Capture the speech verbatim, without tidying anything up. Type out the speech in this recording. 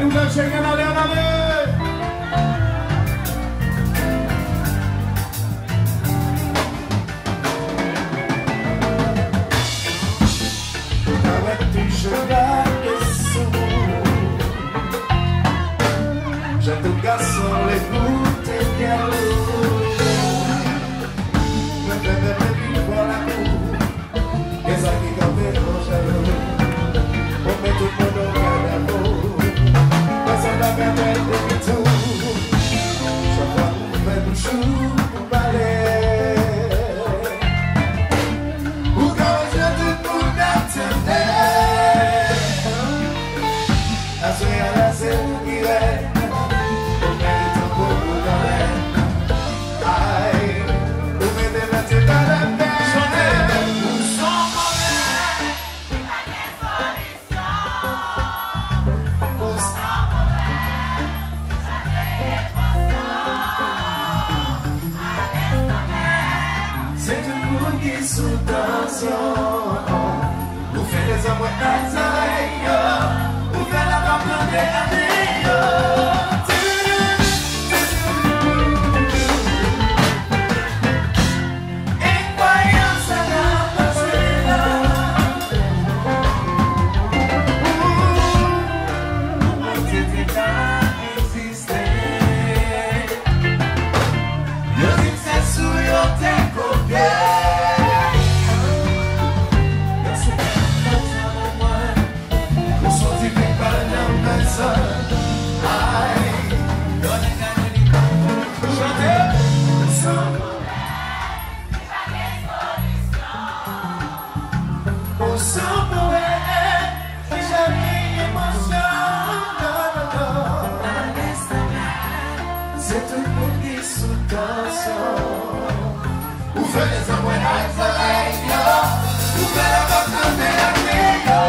Leve men, ale, ale, ale. Ou ka wè toujou gade sou. Jan tout gason vle goute kè ou. Mwen fè bèbè vin bò lakou. Gen sa ki kanpe kon jalou. Ou met tout moun nan kadavo. Mwen sa pa ka fè depi tou. Chak fwa ou fè bouch ou pale. Ou ka wè tout moun ap tande. Aswè a la se ou ki rèn. Ou mèt tankou ou nan rèn. Ay, ou mete mèt se pa la pèn. Chante. Ou son pwoblèm. Se tout moun ki sou tansyon. Ou fè lèzòm wè ak zòrèy yo. Ou fè lapèp tande ane yo. Enkwayab sa k ap pase la. Ou, ou mwen te te ka egziste. Yo di m se sou yo te kopye. Yo se kontan mwen. Ou soti vin pale nan mezon. Ay, yo nèg a yo li pa chante. Ou san pwoblèm, ou san pwoblèm. Deja gen emosyon, non, non, non. Se tout moun ki sou tansyon. Ou fè lèzòm wè ak zòrèy yo. Ou fè lapèp tande ane yo.